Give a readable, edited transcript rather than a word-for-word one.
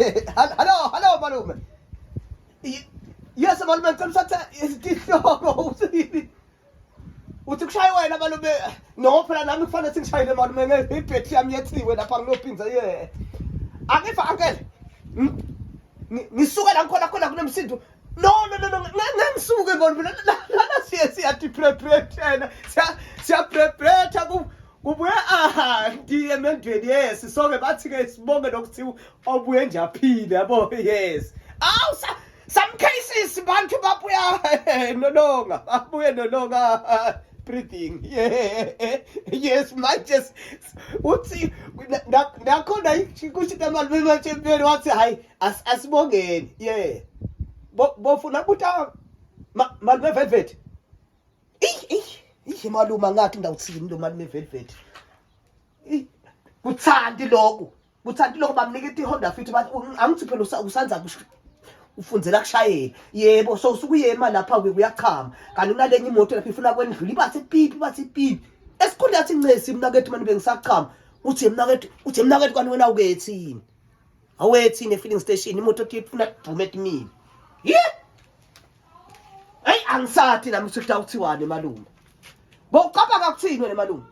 Hello, hello malume. Yes malume, ngicela usathe isihloko uthini? Uthi kushaye wena malume. No phela nami kufanele singishayele malume ngebhetri yami yethiwe lapha ngiyophinza ye. Angifa uncle. Ngisuke la ngikhona khona kunemsindo. No no no no ngengisuke malume lana siye siya deprepretena. Siya siya prepreta ku kubuye aha ndiye emendweni yes sonke bathi ke sibonge nokuthi obuye nje aphile yabo yes awu some cases bantu babuya nolonga babuye nolonga breathing yeah yes manje uthi nakhona kusho into malume manje wathi hayi asibongeni yeah bofuna kuta malume velvet. Eyi eyi eyi malume angathi ngawuthini lo malume velvet. Kuthandi lokho. Kuthandi lokho bamnika i-Honda Fit bathi angithi phela usanza ufundzela kushayela. Yebo so usukuyema lapha ke uyachama. Kanti kunalenye imoto lapha ifuna kwendlula ibathi pipi bathi pipi. Esikhundla athi ncesi mnakethu manje bengisachama. Uthi mnakethu uthi mnakethu kanti wena ukethini? Awethini e-filling station imoto ifuna kudume etimile. Yeah. Hey angisathi nami ukuthi kuthiwani malume. Bocabanga kuthini wena malume?